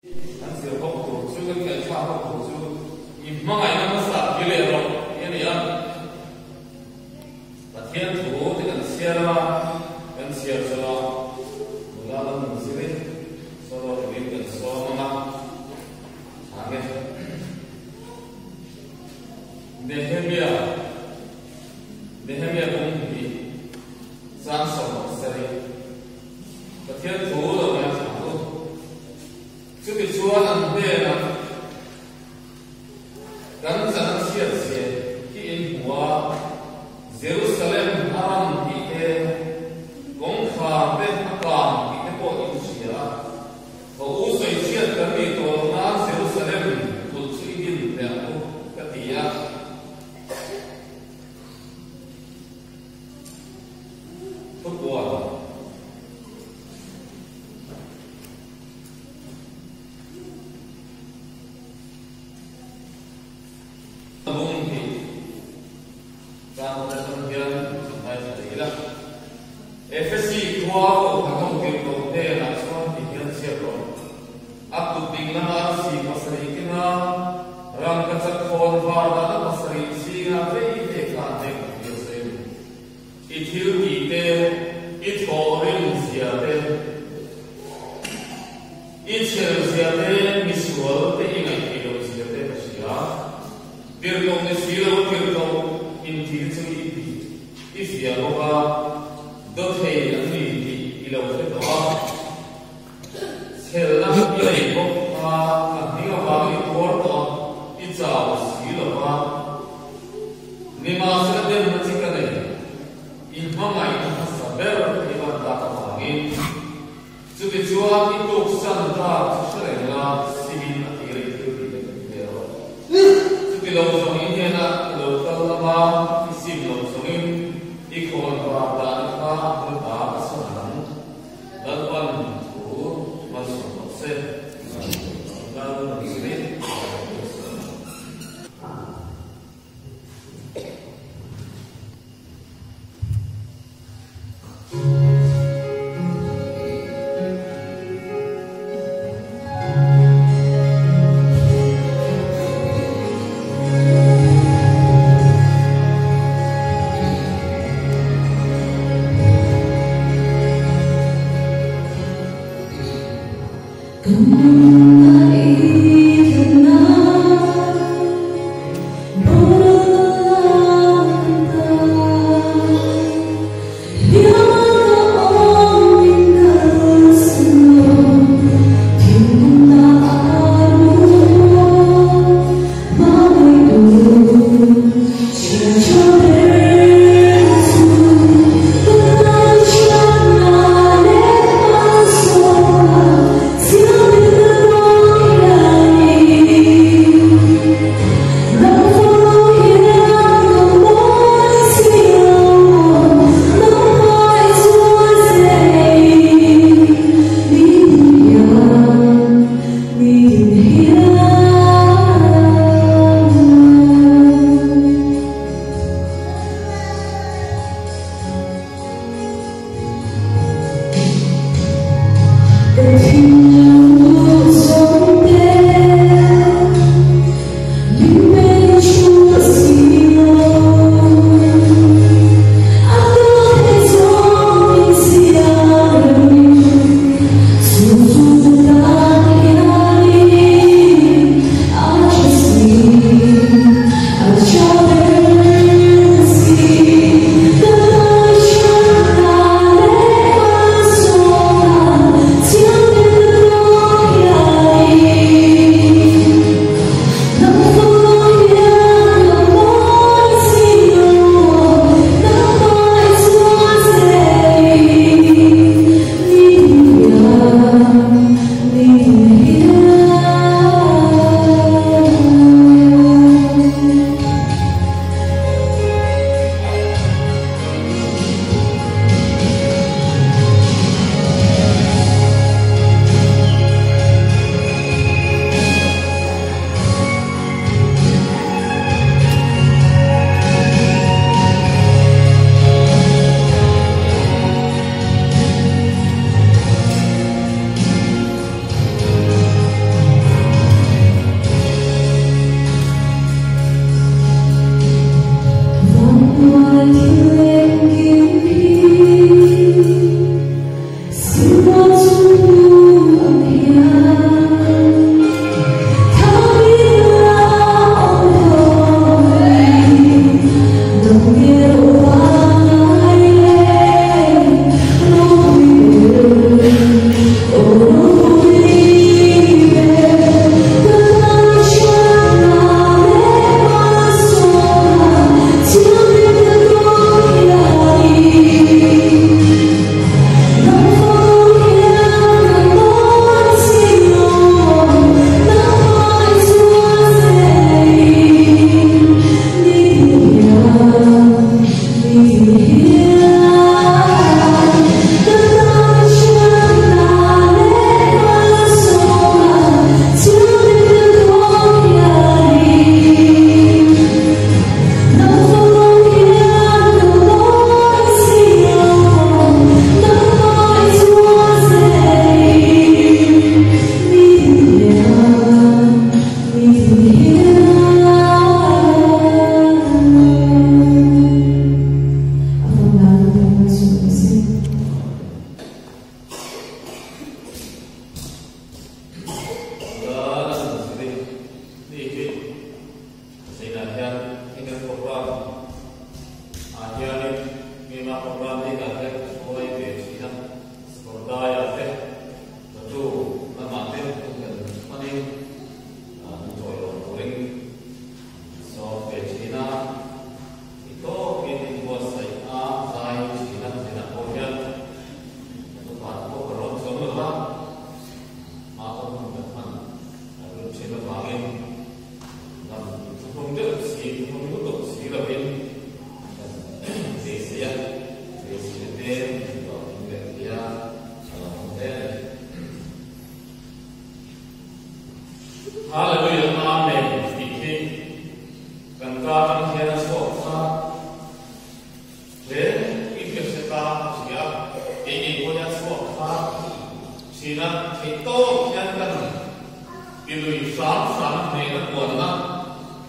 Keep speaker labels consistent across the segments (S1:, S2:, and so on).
S1: Kan zir bawk tur chu, kan ngaihthlak bawk tur chu i hmangaihna hmasa ki leh rawh tih a ni a. Pathian thu te kan chhiar a, kan chhiar zawh nula lam min zir in solo turin kan sawm ang a, tha nge. Nehemia, Nehemia bung hnih, chang 70. Pathian thu lo ngaithla ang u. Chutichuan an hnenah kan chan a chhiat zia hi in hmu a, Jerusalem a ram tih te, kawngkhar te a kang tih te pawh in hria a. Ka u sawi chhiat kan nih tawh loh nan Jerusalem kulh chu i din teh ang u, ka ti a. Thupuan. Bung hi chang atang hian kan ngaithla thei ila. Efesi khua kohhran ho tirhkoh hnenah chuan ti hian chhiat rawh. A kut ding lama arsi pasarih kenga rangkachak khawn var dahna pasarih zinga vei vei khan heng a thlir sawi a ni. I thil tih te, i thawh rim zia te, i chhel zia te, misual te i ngaihtheih loh zia te ka hria. Tirhkoh ni si lo tirhkoh inthil chu i ti i fiah bawk a, dawthei an ni tih i lo hre tawh a. Chhelna i nei bawk a, ka hming avangin i tuar tawh a, i chau si lo va. Nimahsela demna chi ka nei, i hmangaihna hmasa ber i van tak avangin. Chutichuan i tuksan ta chu hre reng la, simin a tir i thil tih te kan hre rawh. Chuti lo zawng i hnenah i lo kal lama i sim lo zawngin i khawn var dahna kha a hmun ta a sawn ang. Lalpan thu malsawm rawh se. Lalnunziri. Hallelujah Amen tih hi kan ka atang hian a chhuak kha hle in ka hre ta a hria. Kei ngei pawh hi a chhuak kha thin a, theih tawk hian kan ti lui hram hram hnehna puanna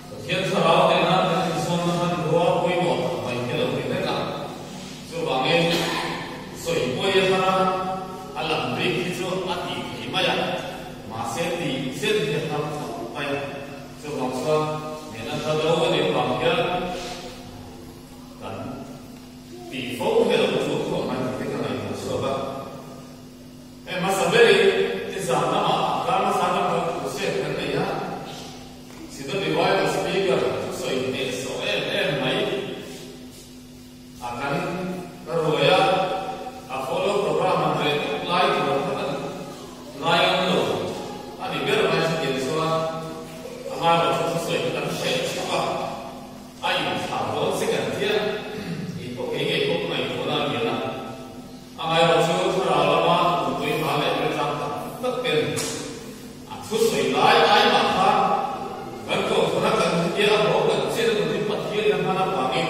S1: Pathian thlarau nena kan insawnna hmanrua pawimawh tak mai hi a lo ni reng a. Chuvangin sawi pawi a har a, a lam bik hi chu a tih thei mai a, mahse tih zet hi a har khawp mai a. Chuvang chuan nena hla do a nih vang hian kan tih fo hi a lo tul khawp mai tih te ka ngaihtuah chhuak a. Hei hmasa berin tizan lamah kar hmasa lam kan thu hriat kan nei a. Synod Revival Speaker thusawi hnehsawh em em mai a kan ka ruai a, a follow program han reh tuk lai tur kha kan ngai ang lo a ni ber mai chutiang chuan amaherawh chu thusawi kha kan hreh chhuak a, a inthlah dawn che kan tia tih pawh kei ngei pawh ka ngaihtuahna a lian a, amaherawh chu thlarau lama tuntui hma leh riltlang tak tak ten A thusawi lai ai mah kha kan kohhran a kan hria a haw kan chin a nunhi Pathian in a hman avangin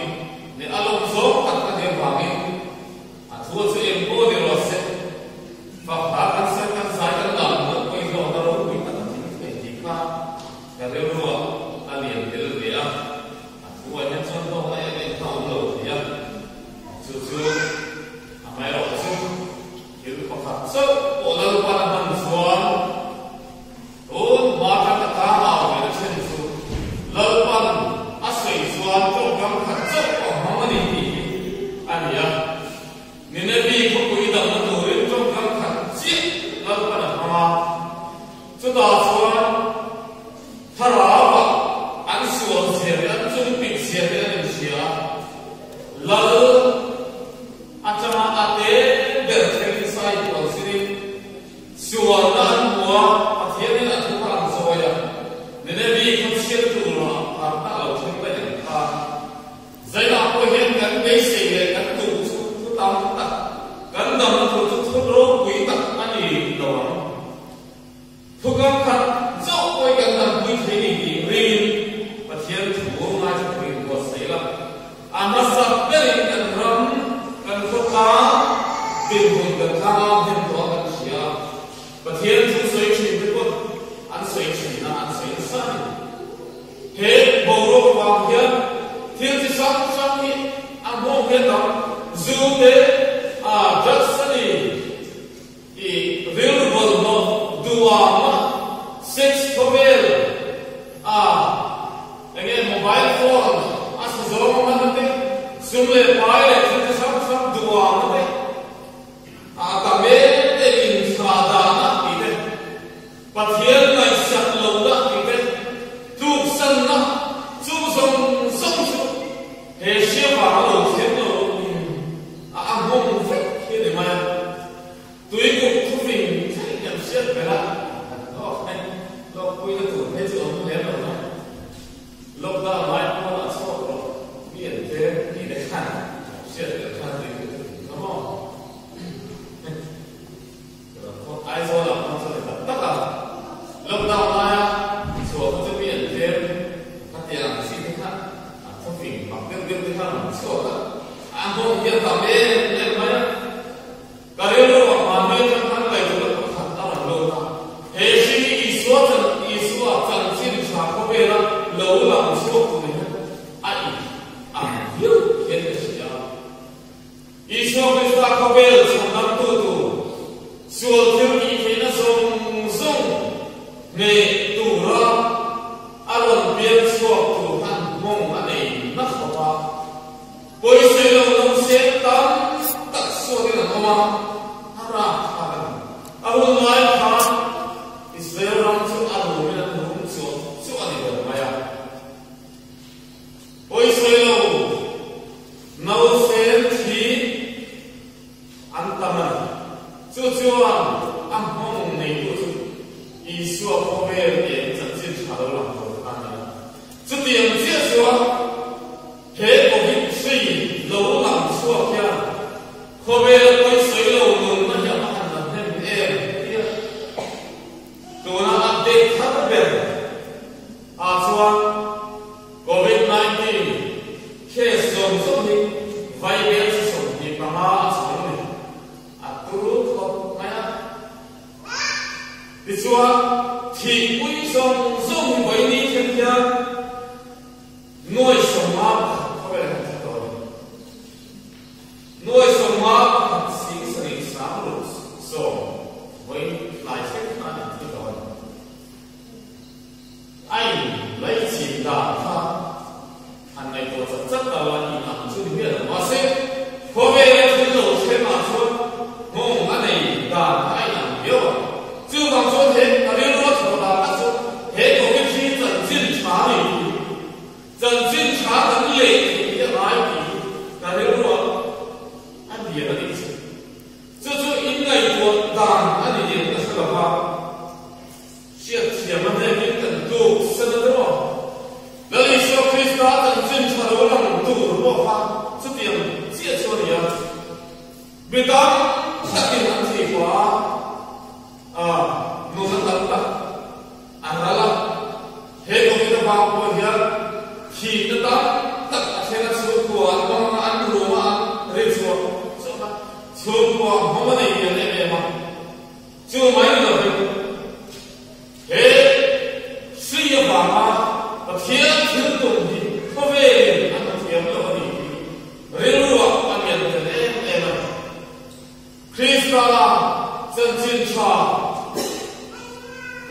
S1: leh a lawm zawng tak a nih avangin a thu a chu eng pawh ni rawh se. Fak hla kan sawi kan zai kan lam hlauh pawhin hlawkna ropui tak a tling thei tih kha ka rilruah a lian tel ve a, a thu ah hian chuan hlawkna em em kha a awm lo thei a, chu chu amaherawh chu. Thil pakhat chauh pawh Lalpan a hman chuan tun hma kha ka tang au ve na then chu Lalpan a sawi chuan tawngkam khat chauh pawh a hmang a ni tih hi a ni a. Ninevi khawpui damna turin tawngkam khat chiah Lalpan a hmang a, chutah chuan thlarauah an sual zia te an chungpik zia te an inhria a, Lal Atanga a te ber thlengin sai kual sirin sualna an hmu a, Pathianin a thu kha an zawi a, Ninevi khaw chhiat turah harhna a lo thleng daih ang kha. Zainah pawh hian kan beisei leh kan duh chu thu tam tak, kan damna tur chu thu ropui tak a ni lo ang. Thukam khat chauh pawhin kan dampui thei ni tih ringin Pathian thu ngaithla turin buatsaih la. A hmasa berin kan ram, kan khawtlang, dinhmun kan thlang hnem tawh a kan hria a. Pathian thu sawi thin te pawh an sawi thin a, an sawi nasa a ni. He boruak avang hian thil chi hrang hrang hi a nghawng hian dang zu te, a drugs a ni. I rilru bawlhhlawh duhama sex khawvel a enge mobile phone a sa zawng a hman te, sum leh pai leh thil chi hrang hrang duhama te a tam em em inthlah dana tih te, Pathian ngaihsak lohna tih te, tluksanna chu zawng zawng chu he hria vang a lo thleng lo in a a nghawng vek hi a ni mai a. Tuikuk thufing thleng kan hriat ber a, kan hlawk e, hlawkpuina tur phei chu awm lem lo mai. Lockdown lai pawn a chhuak rawh mi an tlem tih te khan hriat ber khan tuikuk thufing kha maw. Aizawl ah pawh chuan tak tak a, lockdown laia chhuah kha chu mi an tlem khatiang ang chi te kha an thawfing mak deuh deuh te kha an rawn chhuak a, a nghawng hian tam em em mai a. Ka rilru ah mahni atang khan ngaihtuahna pakhat a rawn lut a, he hri hi Isua chan Isua chanchin tha khawvela lo lang chhuak tur hian a in ang viau hian ka hria a. Isua Krista khawvel chhandamtu tur sual thil tih theihna zawng zawng hneh tura a rawn piang chhuak tur khan hmawng a nei na khawp a. Pawisa lo lo seng tam tak suakin an awm a, a rap thlak a ni. A hun lai khan Israel ram chu a rumin an rum chuah chuah a ni ber mai a. Pawisa lo nausen thi an tam a ni. Chu chuan a hmawng neitu chu Isua khawvel eng chanchin tha lo lang tur kha a ni a. Chutiang chiah chuan he Covid hri lo lang chhuak hian khawvel pawisawi lo nunna hi a va han la hnem em tia tuna update thar ber. Chu mai ni lovin, he hri avanga Pathian thil tum hi khawvelin a hmu thiam lo a ni tih rilruah a lian tel em em a ni. Krista chanchin tha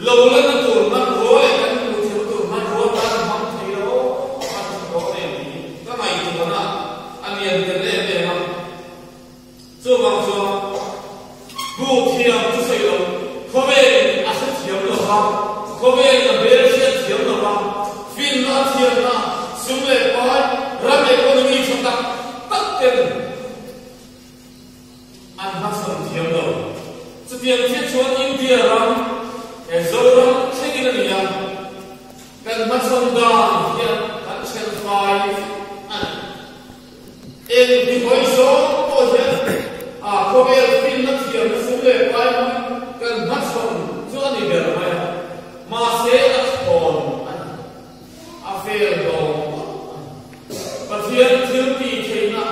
S1: lo lana tur hmanrua leh kan hmuh thiam tur hmanrua tan hmang thei lo a tha dawn em tih ka ngaihtuahna a lian tel em em a. Chuvang chuan bu thiam chu sawi lo, khawvelin a hre thiam lo va, khawvelin a hmel hriat thiam lo va, finna a thiamna, sum leh pai, ram economy tha tak tak ten an hmachhawn thiam lo. Chutiang chiah chuan India ram he Zoram thlengin a ni a, kan hmachhawn dan hian kan then fai a ni. Eng ti hawi zawng pawh hian a khawvel finna thiamna sum leh pai hmangin kan hmachhawn chu a ni ber mai a, mahse a thawn a ni. A fel dawng ngawt a ni. Pathian thil tih theihna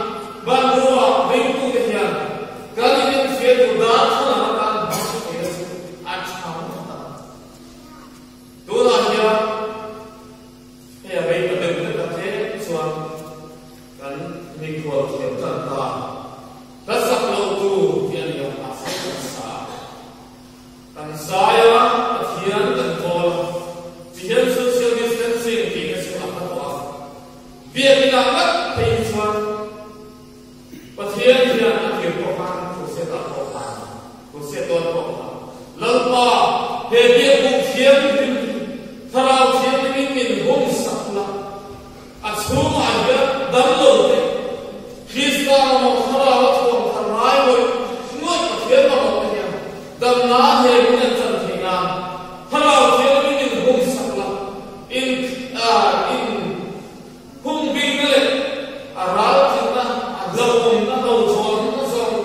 S1: banrua ringtute hian kan inenfiah tur dan thlalak atan hmang thei a chu a tha ngawt ang. Tunah hian Hei a rei ta deuh deuh a tlem chuan kan mikhual thiam tan ta. Hla sak loh tu hi a ni a, mahse kan sa a. Kan zai a, Pathian kan kawl a. Tihian social distancing tih te chu a hla tawh a. Biakinn ah ngat phei hi chuan Pathian hian a tir pawh khan Crusade ah pawh khan Crusade dawn pawh khan Lalpa he biakbuk thianghlim hi Thlarau Thianghlimin min hung sak la, a chhungah hian damlo te Krista mamawh Thlarau a thuam thar ngai ngawih ngawih Pathian mamawh te hian damna he min an chan theih nan Thlarau Thianghlimin min hung sak la, in in Hung bikna leh a ralthinna, a hlauhawmna, hlauhthawnna zawng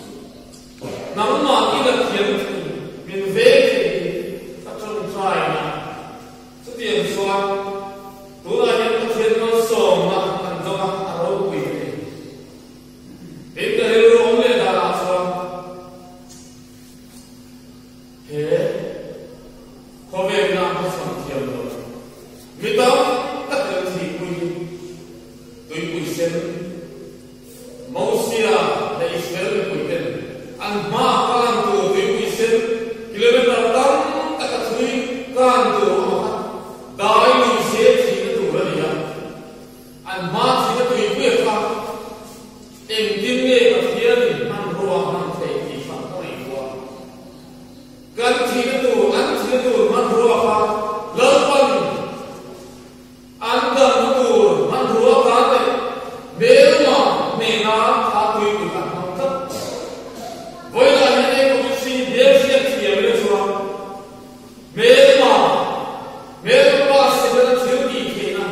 S1: zawng hi nangmah i la thiam thei, min veng thei hi ka tawngtaina. Chutiang chuan tunah hian Pathian malsawmna kan dawng a, a ropui hle. Tin, ka rilru awm leh danah chuan he khawvelna hmachhawn thiam lo Mi tam tak kan thihpui hi tuipui sen Mosia leh Israel mipui ten an hma kan tur tuipui sen kilometer tam tak a thui kan tur a awm a, dai lui se thihna tur a ni a, an hma thihna tuipui a kha engtin nge Pathianin hmanrua a hman theih tih kha ka ngaihtuah. Kan thihna tur, an thihna tur hmanrua kha Lalpan an damna tur hmanrua atan leh hmelma hnehna kha tuipui kha an hmang tlat. Vawiinah hian ei pawhin si hmel hriat thiam ila chuan hmelma, hmelma pa Setana thil tih theihna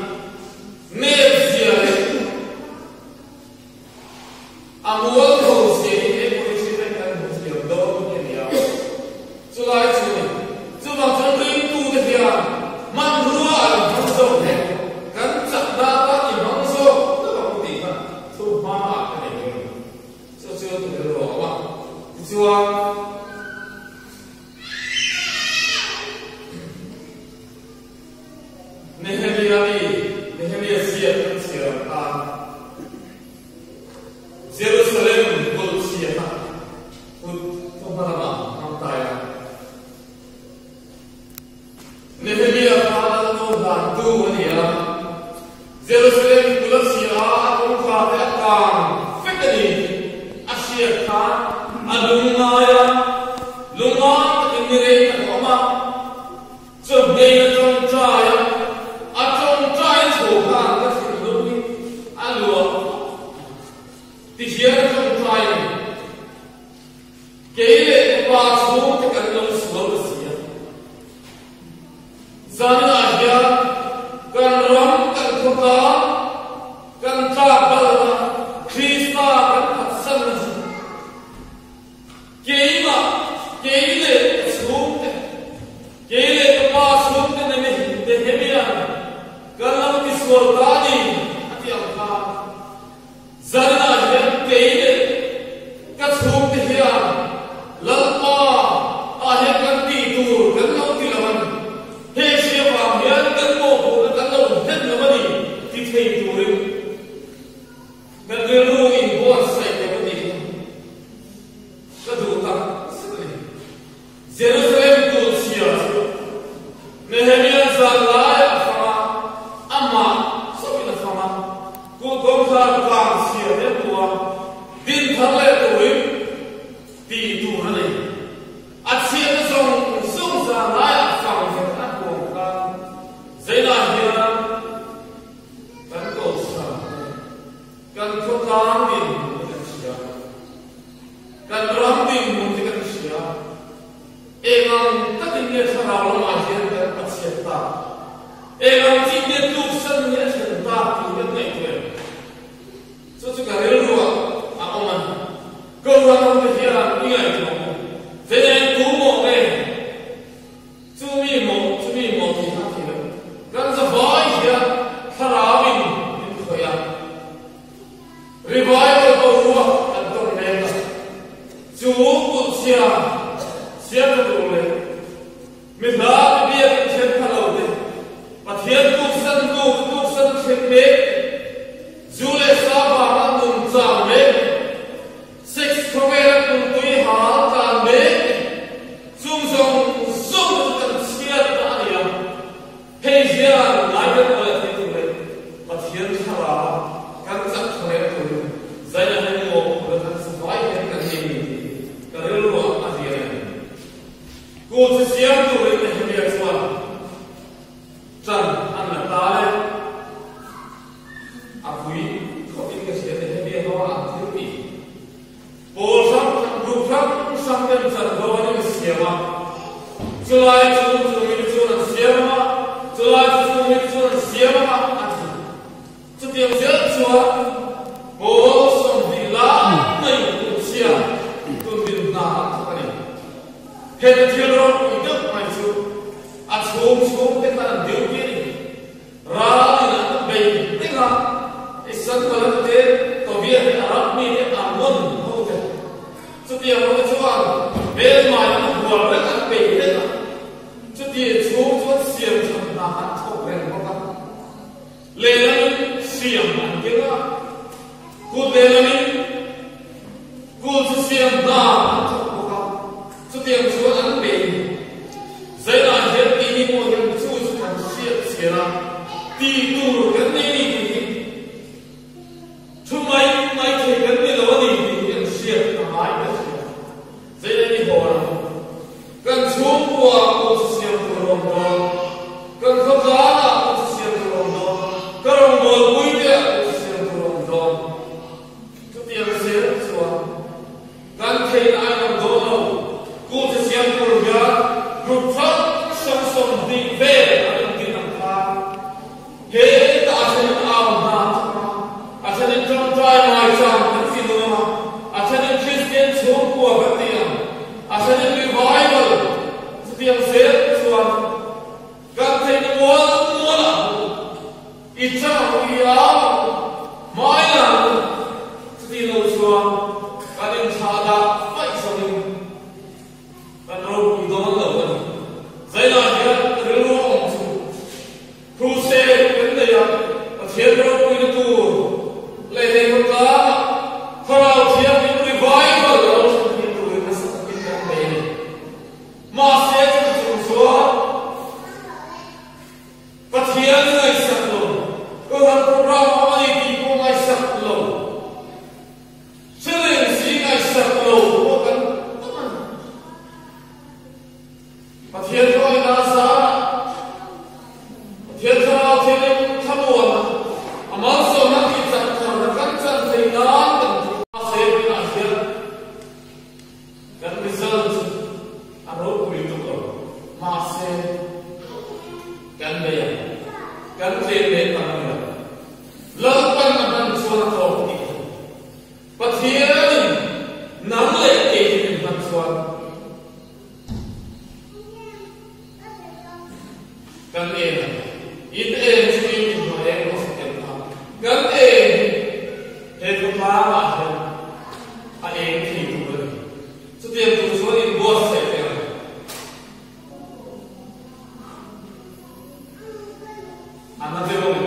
S1: nep zia leh A mual tho zia hi he policy vek kan hmu thiam dawn hi a ni a, chulai chu ni. Chuvang chuan ringtute hian hmanrua an hmang zawk leh kan chakna atan i hmang zawk tak ang tih kha thu hmaah ka nei dawn a ni. Chu chu ka rilru a awm a, tichuan. Nehemia mi Nehemia ziak kan chhiar ang khan Jerusalem kulh chhia kha kut thuhma lamah hmang tai a. Nehemia kha Lalnu hlantu a ni a, Jerusalem kulh a chhia a, a kawngkhar te a kang vek a ni tih a hriat khan a lungngai a, lungngai takin ni rei tak a awm a. Chawhmei a tawngtai a, a tawngtai chho khan ka thinlung hi a luah vak a ni. Tihian a tawngtai a ni. Kei leh ka pa chhungte kan lo sual ta si a. Zaninah hian kan ram kan khawtlang kan tlak balna Krista kan phatsanna chu Keimah, kei leh ka chhungte, kei leh ka pa chhungte nene Nehemiah kan lo tisual ta a ni, a ti ang khan. Zaninah hian kei leh ka chhungte hian Lalpa. duh tak zet a ni. Jerusalem kulh chhia chu Nehemia zan laiah a fang a, amah chauhin a fang a, kulh kawngkhar kang chhia te a hmu a, din thar leh turin tih tur a nei. A chhiatna zawng zawng zan laiah fang vek a hmuam khan Zeinah hian kan kohhran te, kan khawtlang dinhmun te kan hria, kan ram dinhmun te kan hria. Eng ang takin nge thlarau lamah hian kan pachhiat tak? Eng ang chin nge tluksan hi a thlen tak tih kan ngaihtuah em? Chu chu ka rilruah a awm a ni. Kohhran ho te hian i ngaihtuah ang u. Veng tu mawh nge? Chu mi maw, chu mi maw tih kha a thei lo. Kan zavai hian thlarauin min khawih a. Revival boruak kan tawng mek a. Chu kulhchhia siamna tur leh mi hla mi biak inthen kha lo te, Pathian tuksan hnu tuksan thleng mek te, zu leh sa vanga nun chang mek te, Sex khawvela kumtui hal tlan mek te, chung zawng zawng te chu kan chhiatna a ni a. Hei hian ngai kan awi a thei tur leh Pathian thlarau kan chak tha reng turin zaina hi nuam phur a kan safai hian kan nei ni tih ka rilruah a hliam a ni. Kut chu siam turin Nehemia chuan ṭan an la ta le. A pui khawpin ka hria Nehemia hmanga an thil tih. Pawl hrang hrang, group hrang hrang ten chanvo an insiam a, chulai chu chung mi te chuan an siam ang a, chulai chu chung mi te chuan an siam ang a, a ti. Chutiang zel chuan pawl 20 lai mai kumchhia tundin hna an thawk a ni. Heta thil ropui deuh mai chu a chhung chhung te khan an duty a ni. Ral in an bei reng a, i Sanbalat te, Tobiah te, Arab mi te, Ammon ho te, chutiang ho te chuan hmelmai an hual reng an bei reng a, chuti chhung chuan siam that hna an thawk reng bawk a, lehlamin siam an keng a, kut lehlamin kut chu siam hna an thawk bawk a, chutiang chuan an bei. Zainah hian keini pawh hian chu chu kan hriat chhiar a, ti tur kan nei ni tih hi thu mai mai thei kan ni lo a ni tih hi kan hriat a ngai ka hria. Zainah ni haw ang, kan chhungkua pawh chu siam tur a awm dawn, kan khawtlangah pawh chu siam tur a awm dawn, ka rawngbawlpui te ah pawh chu siam tur a awm dawn. Chutiang zel chuan Kan theihna a inang dawn lo. Kut hi siam tur hian group hrang hrang 20 vel an intin ang khan he ta a thenin au hna an thawk a, a thenin tawngtai ngai chang kan ti nuam a, a thenin Kristian chhungkua kan ti ang, a thenin revival chutiang zel chuan kan theihna mual mualah hmuh I chang i au ang u, hmai la ang u, chuti lo chuan kan inthlah dah faih zawngin kan ropui dawn lo a ni. Zainah hian rilru a awm chu crusade kan nei a, Pathian ropuina tur leh hei khawtlangah Thlarau Thianghlim revival lo thlen thei turin nasa takin kan bei a ni. Mahse chuti chung chuan Pathian ngaihsak lo, Kohhran program awm a ni tih pawh ngaihsak lo, thil engsi ngaihsak lo pawh kan tam a ni. Pathian hruaina a zarah, Pathian thlarau thianghlim thlamuana a malsawmna tih chak tharna kan chan thei nan kan ti. Mahse, tunah hian Kan result a ropui tuk lo. Mahse, kan bei a, kan tlem leh tam a ni lo. Lalpan a hman chuan a tlawm tih a ni. Pathianin nang leh kei hi min hman chuan kan en a, in en chu in inhmai eng emaw satel kha kan en hi he khawtlangah hian a eng thei tur a ni. Chutiang tur chuan inbuatsaih teh ang. A na deuh a ni.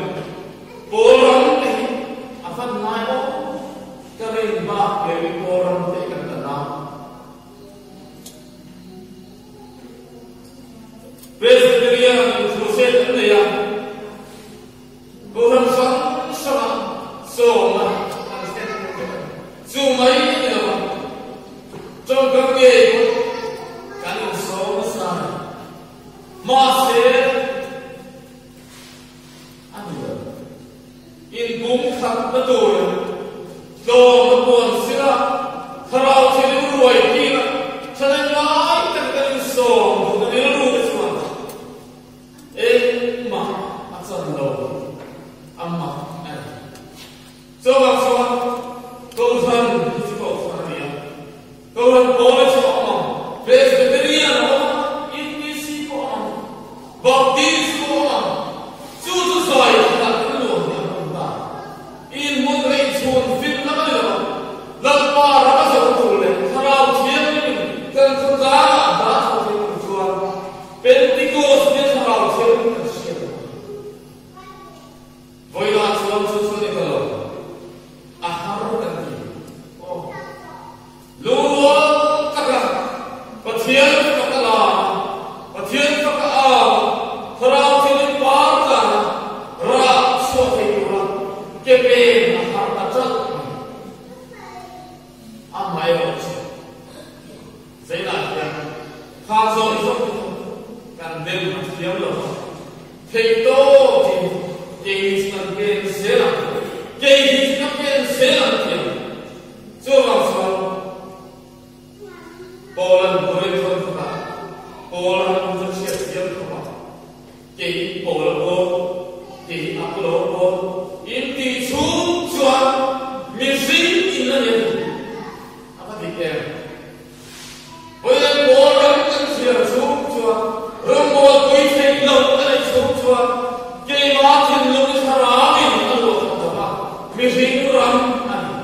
S1: Pawl ram te hi a hman ngai awm ka rin bak leh in pawl ram te hi kan la na. Tawngkam ngei pawh kan insawm nasa a ni. Mahse, a ni lo. Inpumkhatna tur tlawmna puan sila thlarau thil ruai kila thahnem lai tak kan insawm duhna rilru te chuan engmah a chan lo a mak a ni. Chuvang chuan Kohhran hi chu Kohhran a ni a, Kohhran pawl hi chu a awm ang, Presbyterian a awm a, UPC pawh a awm ang, Baptist pawh a awm ang, chu chu zai khatah kan luan hi an awm ta. Inhmun rei chhun fin lam a ni lo a, Lalpa ram a zo tur leh Thlarau Thianghlimin kan khawtlangah hna thawk thei tur chuan Pentecost nia Thlarau Thianghlim kan hriat a ngai. Vawilah chuan chu chu ni ta lo, a har kan ti. Aw, lungrual taka Pathian faka la, Pathian faka au, Thlarau thilin par tlana rah chhuah thei tura ke pen a har ta ṭalh mai. Amaherawhchu, Zeilah hian kha zawng zawng te chu kan dem a thiam lo a, theihtawkin kei hi chu kan pen zel ang, kei hi chu ka pen zel ang ti ang. Chuvang chuan Paula'n Korinthon khatah Paul ram chu chhiat thiam khawp a, kei Paula pawl, kei Apollo pawl intih chhung chuan mihring in a ni a ti. A va dik em? Vawiin pawl ram kan chhiar chhung chuan rawngbawl pui theih loh a neih chhung chuan keimah thinlung thlarauin a luah khat lo va, mihring ram a ni.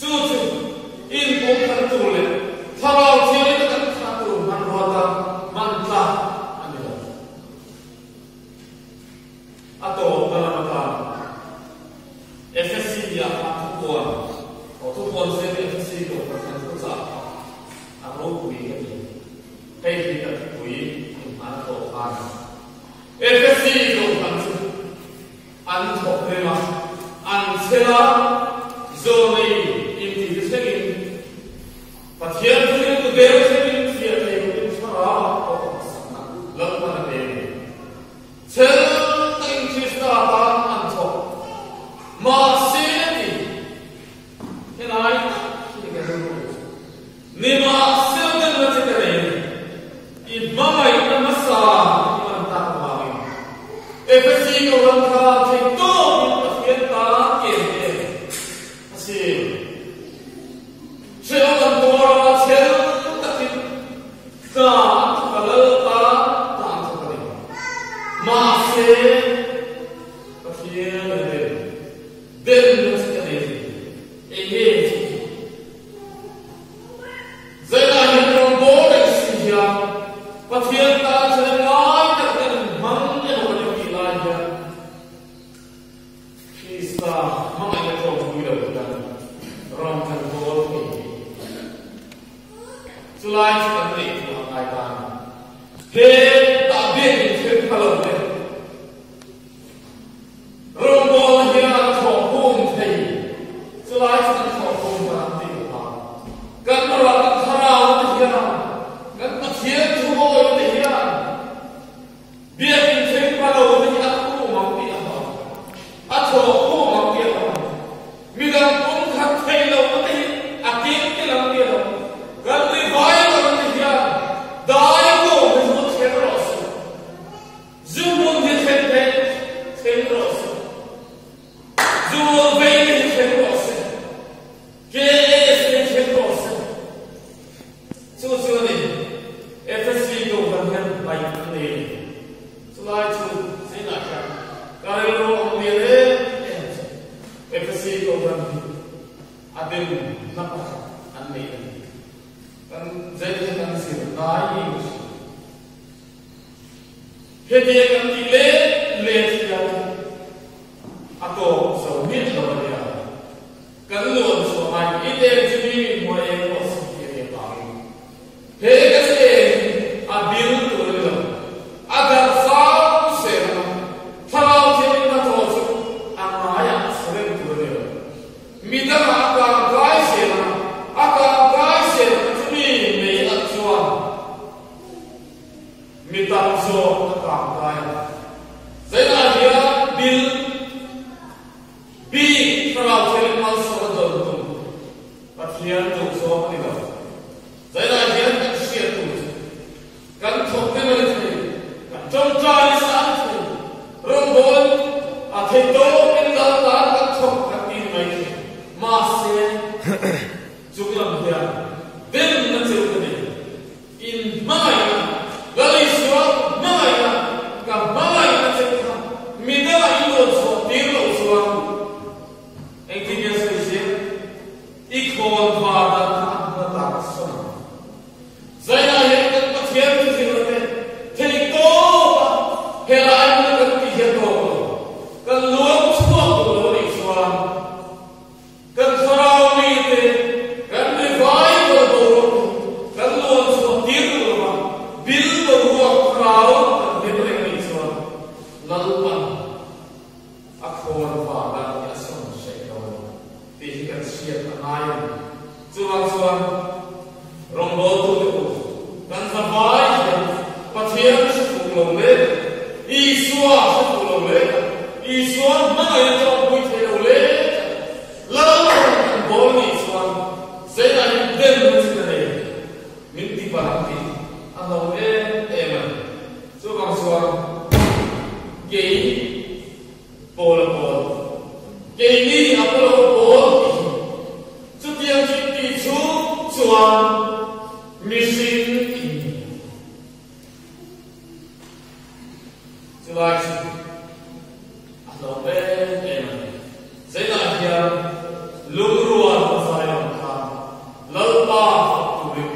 S1: Chu chu inpum khat tur leh thlarau thianghlim kan thlah tur hmanrua tan hman tlak a ni lo. A tawpna lam atan FSC ah khan thupuan aw thupuan zir FSC dawhkan khan thu chah kha a ropui ka ti. Hei hi ka thupui inhman a tawp khan FSC dawhkan chu an thawk rem a, an chhel a, zawnei intih te thlengin Pathian thiltu der thlengin fiah thei lovin thlarau ah pawh hmasakna Lalpan a pe a ni. Chhel takin Krista tan an thawk. Mahse ti helai tak hi ka rilru chu. Nimahsela denna che ka nei a ni. I hmangaihna hmasa i man tak avangin Efesi Kohhran kha thei tawkin Pathian tan ken em a si. Hrehawm an tuar a, chhel takin hna an thawk a, lal tan hna an thawk a ni. Mahse, Pathian a dem, demna chu ka nei a ni. Eng nge chu chu? Zainah hian rawngbawl reng si hian Pathian tan chhel ngai tak kan inhmang emaw kan intih lai hian, Krista hmangaihna tlawmpui lo hian ram kan kawl thei hi. Chulai chu kan neih thu a ngai ta a ni. He tah biakin thil kha lo te rawngbawlna hian a thawhkhum thei. Chulai chu kan thawhkhum ta ang tih ka hlau. Kan ram thlarau te hian, kan Pathian thu hawi te hian, Biakinn thleng hma lo te hi a khum ang tih a hlau. A thaw khum ang tih a hlau. Midang pum khat thei lo te hi a keng tel ang tih a hlau. Kan revival te hian dai kawm hi chu thleng rawh se. Zu hmun hi thleng thei thleng rawh se. Zu vei te hi thleng rawh se. KAS te hi thleng rawh se. Chu chu a ni, FSC Kohhran hian hmaih an nei a ni. Chulai chu zinah hian ka rilru awm lian em em chu FSC Kohhran hi a demna pakhat an nei a ni. Kan zeite hi kan zir ngai ngei ka hria. Hetiang kan tih let let hian a tawp zo miah lo a nia. Kan luan chhuah ngai i tel chu mi hmuai eng pawh si hi a nih avangin he ka che hi a bil tur a ni lo. A darh zau sel a, thlarau thiangin hnathawh chu a ngaiah a chhe reng tur a ni lo. Mi dangah a kangkai sel a, a kangkai sel a chu mi. palh ang tih a hlauh em em a ni. Chuvang chuan kei Paula pawl, keini Apollo pawl tih hi chutiang thil tih chhung chuan mihring in ni lo. Chulai chu a hlawm em em a ni. Zainah hian lungrual a zai ang khan Lalpa fak turin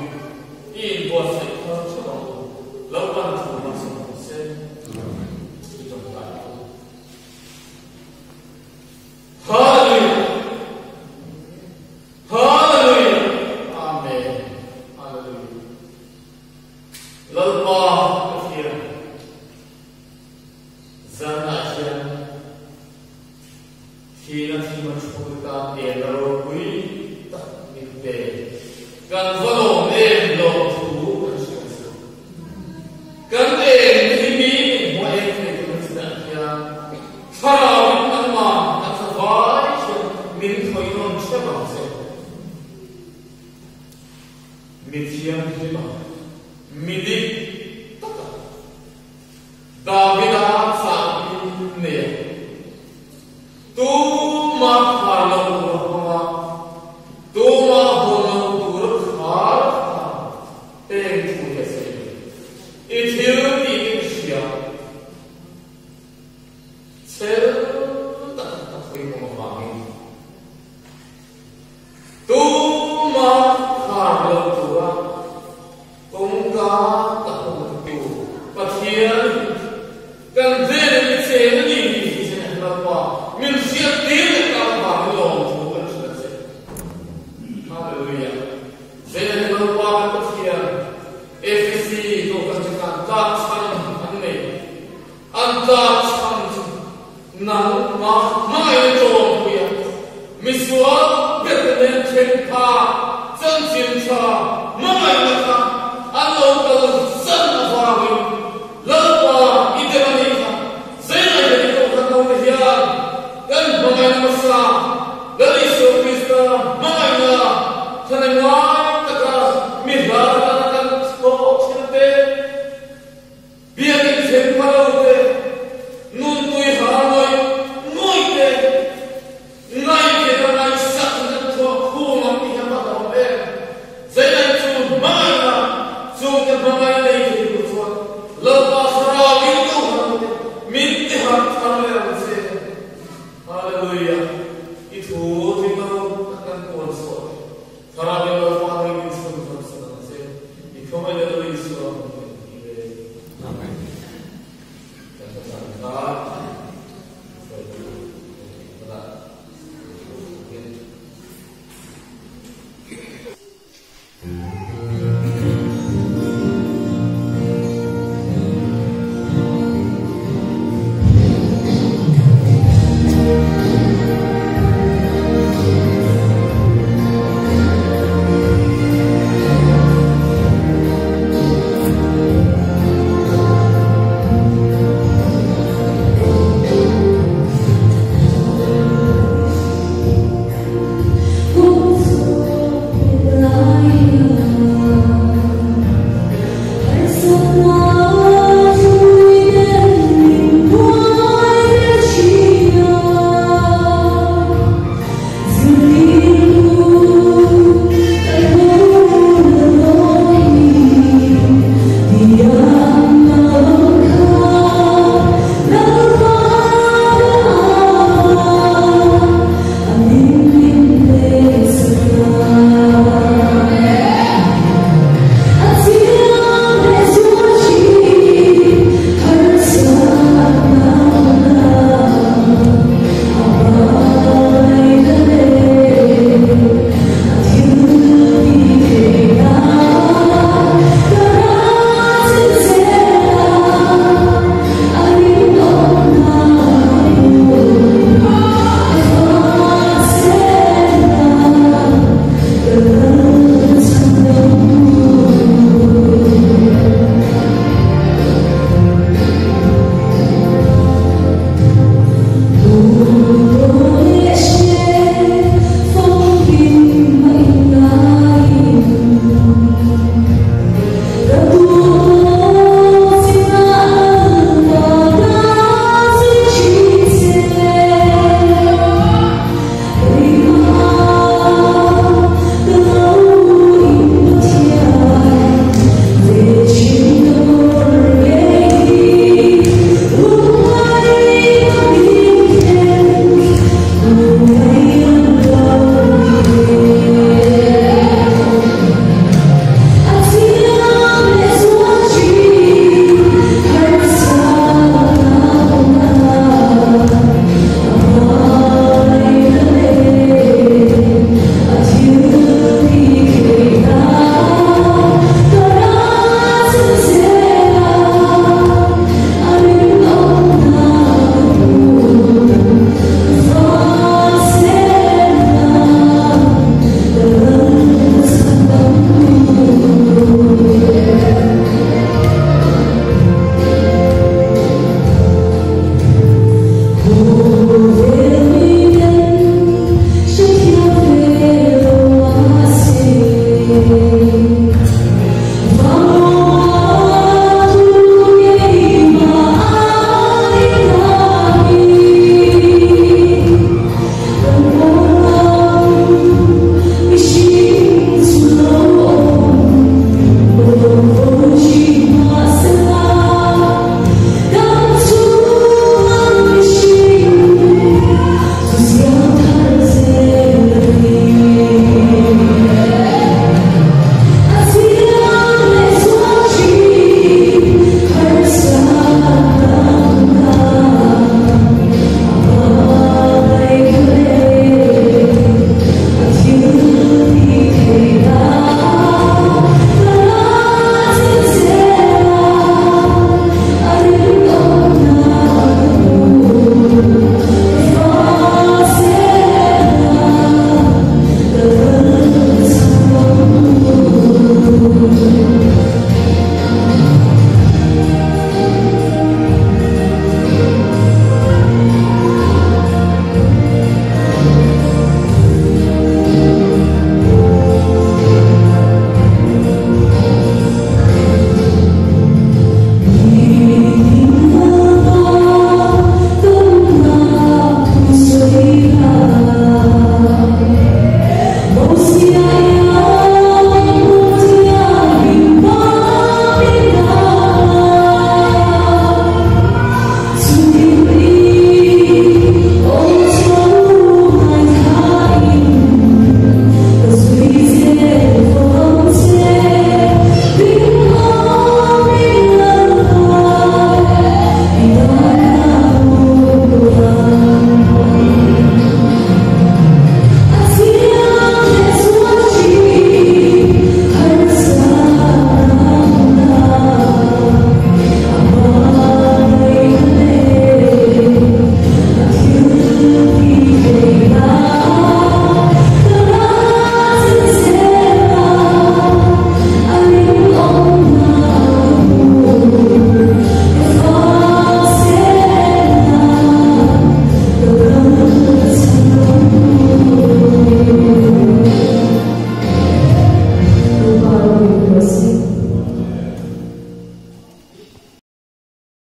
S1: i inbuatsaih thar theuh ang u. Lalpan thu hmasa hmu se i tawngtai ang u. Hallelujah! Hallelujah! Amen! Hallelujah! Lalpa Pathian, zanah hian thihna thim a chhung tan enna ropui tak min pe. Kan va lawm em lawm thu kan hria chu. Kan en hi mi min hmuh em thei tur a chinah hian Thlarauin nangmah kan zavai hian min khawih nawn hrep ang che. Mi thianghlim a, mi dik tak a, Davida chahbi nei a, tuma khar lo tur a hmang a, tuma hawn lo tur a khar kha eng thu hi a sawi lo. I thil tih te i hria. Chel tak a thawi awm avangin. Tuma khar lo tura kawngka ka hawngtu Pathian kan hnenah i chen a ni tih hi chen Lalpa min hriattir leh ta avangin lawmthu kan hrilh a che. Hallelujah! Zenah hi Lalpa kan Pathian Efesi Kohhran te khan tlakchhan an nei. An tlakchhan chu Nangmah hmangaihna tlawmpuia misual berte nen then kha chanchin tha hmangaihna kha an lo kal zan avangin Lalpa i dem a nih kha. Zeingaihna i koh khat lo te hian kan hmangaihna hmasa Lal Isua Krista hmangaihna thane ngai taka mi hla tana kan thawh thin te, Biakinn thleng hma lo te, nuntui har ngawih ngawih te, ngaihven a ngaihsak nan thuah khum ang tih hian a hlawm em? Zeinai chu hmangaihna, chungte hmangaihna nei thei tur chuan Lalpa Thlarau in duh har te min ti harh thar leh ang che. Hallelujah! I thu ringo tak kan puan chhuah te, Thlarau in Lalpa ring in chhun chhan sak ang che. I khawngaih leh Lal Isua.